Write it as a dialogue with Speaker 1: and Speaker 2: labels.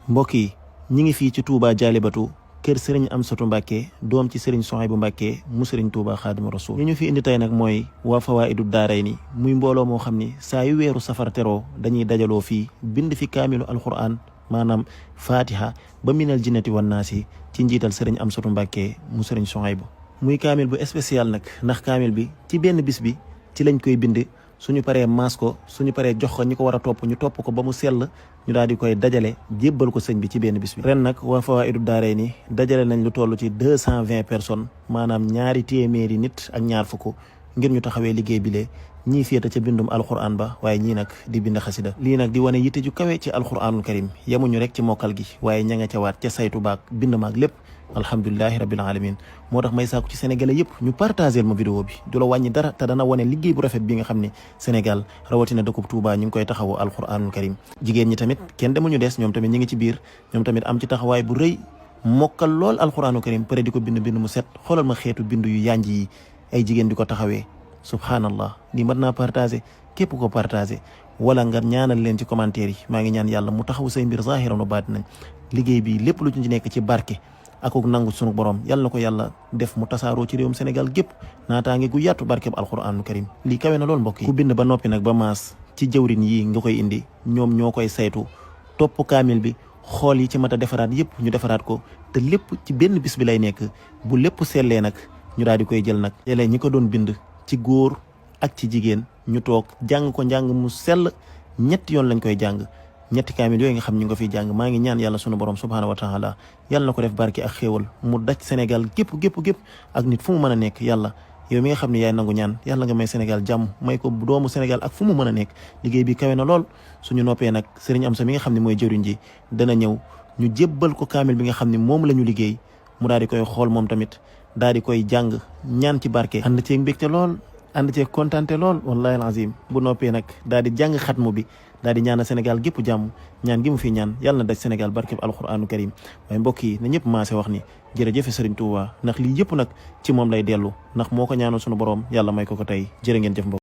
Speaker 1: mbokk yi ñi ngi fii ci Touba Jaalibatu kër sëriñ Amsatu Mbàkke doom ci sëriñ Sohaybu Mbàkke mu sëriñ Touba Xaadimu Rasuul li ñu fi indi tey nag mooy waa Fawaa'idu Daarayni muy mbooloo moo xam ni saa yu weeru safar teroo dañuy dajaloo fii bind fi kaamilu alquran maanaam fatiha ba minal jinnati wan naasi ci njiital sëriñ Amsatu Mbàkke mu sëriñ Sohaybu muy kaamil bu spécial nag ndax kaamil bi ci benn bis bi ci lañ koy bind suñu paree maas ko suñu paree jox ko ñi ko war a topp ñu topp ko ba mu sell ñu daal di koy dajale jébbal ko sëñ bi ci benn bis bi ren nag waa Fawaa'idu Daarayni dajale nañ lu toll ci 220 personnes maanaam ñaari téeméeri nit ak ñaar fukk ngir ñu taxawee liggéey bi lee ñii féeta ca bindum alquran ba waaye ñii nag di bind xasida lii nag di wane yitte ju kawe ci alquranul karim yemuñu rek ci mokkal gi waaye ña nga ca waat ca saytu baak bind maak lépp alhamdulilahi rabbil alamin moo tax may sàkku ci sénégalais yëpp ñu partagé ma vidéo bi du la wàññi dara te dana wane liggéey bu rafet bi nga xam ne Sénégal rawatina dëkkub Touba ñu ngi koy taxawu alquranul karim jigéen ñi tamit kenn demuñu des ñoom tamit ñi ngi ci biir ñoom tamit am ci taxawaay bu rëy mokkal lool alquranul karim pare di ko bind mu set xoolal ma xeetu bind yu yanj yi ay jigéen di ko taxawee subhanallah lii mën naa partagé képp ko partagé wala nga ñaanal leen ci commentaire yi maa ngi ñaan yàlla mu taxaw say mbir zahiran wa baatinan liggéey bi lépp lu ci nekk ci barke akuk nangu sunu borom yàlla na ko yàlla def mu tasaaroo ci réewum Sénégal gépp naataange gu yàttu barkeb alquranu karim lii kawe na lool mbokk yi ku bind ba noppi nag ba maas ci jëwrin yi nga koy indi ñoom ñoo koy saytu topp kaamil bi xool yi ci mat a defaraat yëpp ñu defaraat ko te lépp ci benn bis bi lay nekk bu lépp sellee nag ñu daal di koy jël nag jëlee ñi ko doon bind ci góor ak ci jigéen ñu toog jàng ko njàng mu sell ñetti yoon lañ koy jàng ñetti kaamil yooyu nga xam ñu nga fiy jàng maa ngi ñaan yàlla sunu borom subhaanahu wa taala yàlla na ko def barke ak xéewal mu daj Sénégal gépp ak nit fu mu mën a nekk yàlla yow mi nga xam ne yaay nangu ñaan yàlla nga may Sénégal jàmm may ko doomu Sénégal ak fu mu mën a nekk liggéey bi kawe na lool suñu noppee nag sëriñ Amsa mi nga xam ne mooy jëriñ ji dana ñëw ñu jébbal ko kaamil bi nga xam ne moom la ñu liggéey mu daal di koy xool moom tamit daal di koy jàng ñaan ci barke ànd ceeg mbégte lool ànd ceeg kontante lool wallahi alazim bu noppee nag daal di jàng xatmu bi daal di ñaanal Sénégal gépp jàmm ñaan gi mu fi ñaan yàlla na daj Sénégal barkeb alquranu karim waaye mbokk yi na ñëpp maase wax ni jërëjëfe Sëriñ Tuuba ndax lii yëpp nag ci moom lay dellu ndax moo ko ñaanal sunu borom yàlla may ko ko tey jërë ngeen jëf mbokk